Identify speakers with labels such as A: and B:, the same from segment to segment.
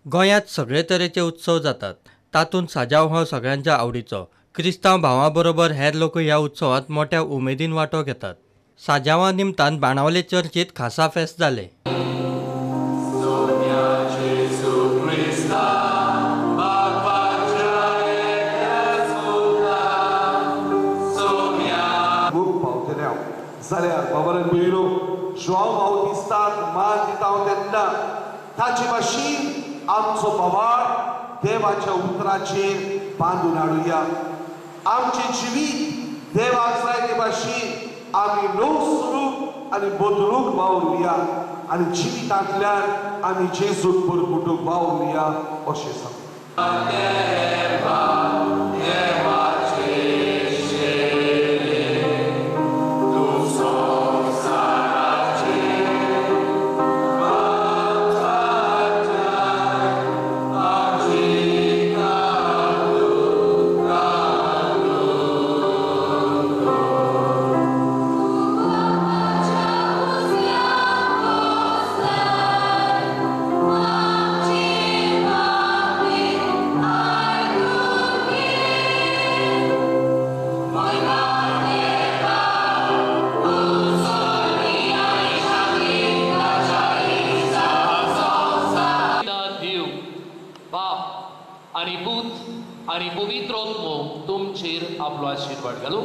A: गोंयांत सगळे तरेचे उत्सव जातात, तातूंत साजाव हो सगळ्यांच्या आवडीचो। क्रिस्तांव भावां बरोबर हेर लोक ह्या उत्सवांत मोठ्या उमेदीन वांटो घेतात। साजावा निमतान बाणावले चर्चीत खासा फेस्त जालें।
B: जाल्यार बाबान पयलो ज्वाव बाउतिस्ताक मान दिता हांव तेन्ना ताचे भाशेन आमचो बोवाळ देवाच्या उतराचेर बांदून हाडुया। आमचें जिवीत देवाक जाय ते भाशेन आमी ल्हव सुरूक आनी बदलूंक वावरुया आनी जिवितांतल्यान आमी जेजूक परगटूंक वावरुया अशें सांगता।
C: आनी पूत आनी पवित्र आत्मो तुमचेर आपलो आशीर्वाद घालूं।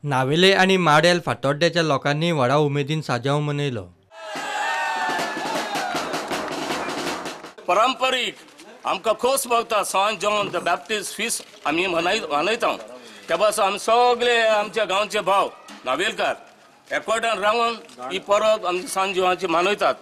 A: नावेले आनी माडेल फातोड्ड्याच्या लोकांनी व्हडा उमेदीन साजाव मनयलो।
D: परंपरीक आमकां खोस भोगता San John the Baptist feast आमी मनयता। त्या पासून आमी सगळे आमच्या गांवचे भाव नावेलकार एकवटान रावन ही परब आमची सान जॉनाची मनयतात।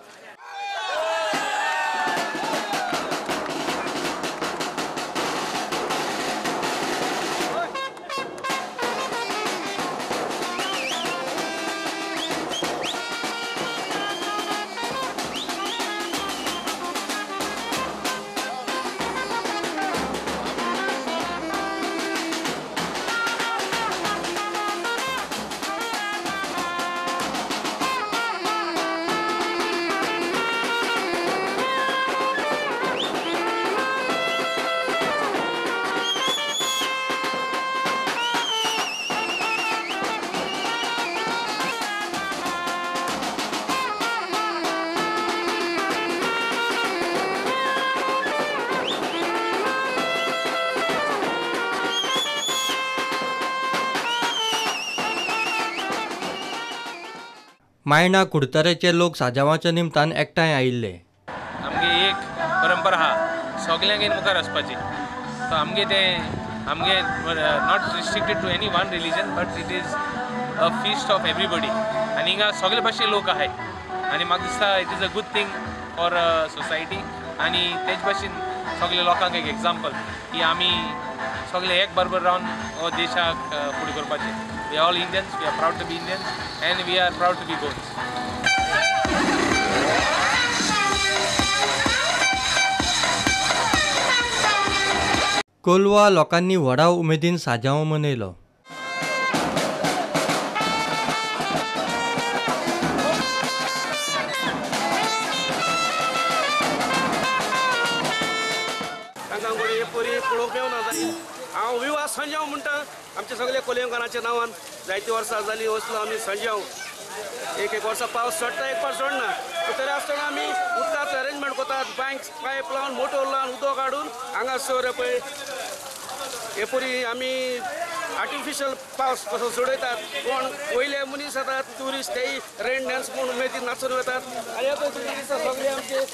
A: मायणा कुडतरेचे लोक साजावाच्या निमतान एकठांय आयिल्ले।
E: आमगे एक परंपरा आहा सगल्यांक मुखार वचपाची, सो आमगे तें आमगे not restricted to any one religion but it is a feast of everybody. आनी हिंगा सगळे भाशे लोक आहाय आनी म्हाका दिसता it is a good thing for society. आनी तेच भाशेन सगळे लोकांक एक एग्जाम्पल की आमी सगळे एक बरोबर रावन हो देशाक फुडें करपाचें। We are all Indians, we are proud to be Indians and we are proud to be Goans.
A: Colva लोकांनी व्हडा उमेदीन साजाव मनयलो।
F: तांकां पळोवंक मेळना जाय। हांव हांव विवा सांजांव म्हणटा आमच्या सगल्या कोलयेंकारांच्या नांवान. जायतीं वर्सां जालीं वचलो आमी सांजांव, एक एक वर्सा पावस चडटा, एक पावस चडना, तरी आसतना आमी उदकाचो अरेंजमेंट करतात. बँक पायप लावन, मोटर लावन उदक हाडून हांगासर पळय हे पुरी आमी आर्टिफिशियल पावस कसो सोडयतात. कोण वयले मनीस येतात ट्युरिस्ट, तेय रेन डान्स म्हूण उमेदीन नाचून वतात. आनी हे पळय दिसा सगळे आमचे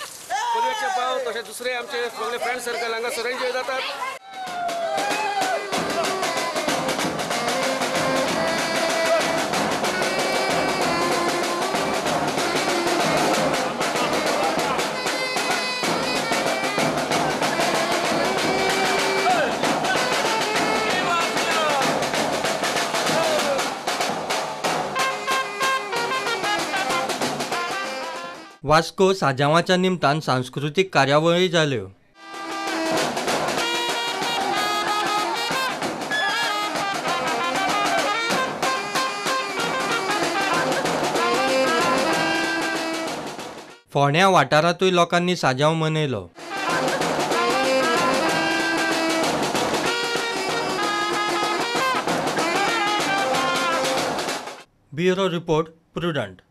F: कोलवेचे भाव तशें दुसरे आमचे सगळे फ्रेंड सर्कल हांगासर एन्जॉय जातात.
A: वास्को साजांवाच्या निमतान सांस्कृतीक कार्यावळी जाल्यो. फोंड्या वाठारांतूय लोकांनी साजांव मनयलो. Bureau report, Prudent.